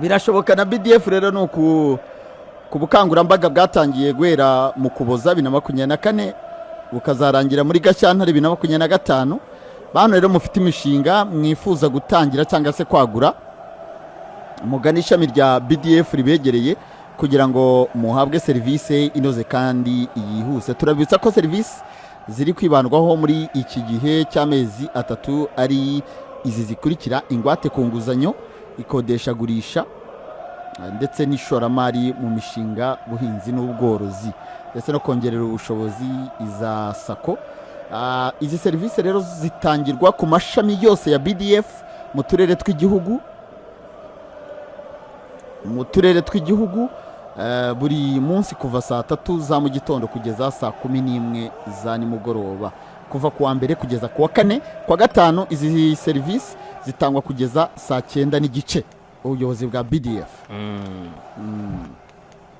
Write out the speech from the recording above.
Birashoboka na BDF rero ni uku ku bukangurambaga bwatangiye guhera mu Kuboza 2024, bukazarangira muri Gashyantare 2025. Bantu rero mufite imishinga mwifuza gutangira cyangwa se kwagura, mugane ishami rya BDF ribegereye kugira ngo muhabwe serivisi inoze kandi yihuse. Turabibutsa ko serivisi ziri kwibandwaho muri iki gihe cy'amezi 3 ari izi zikurikira: ingwate ku nguzanyo, ikodeshagurisha, ndetse n'ishoramari mu mishinga buhinzi n'ubworozi, ndetse no kongerera ubushobozi iza SACCO. Izi serivisi rero zitangirwa ku mashami yose ya BDF mu turere tw'igihugu buri munsi kuva saa 3 za mu gitondo kugeza saa 11 za nimugoroba, kuva ku wa mbere kugeza ku wa kane. Ku wa gatanu izi serivisi zitangwa kugeza saa 9:30. Ubuyobozi bwa BDF.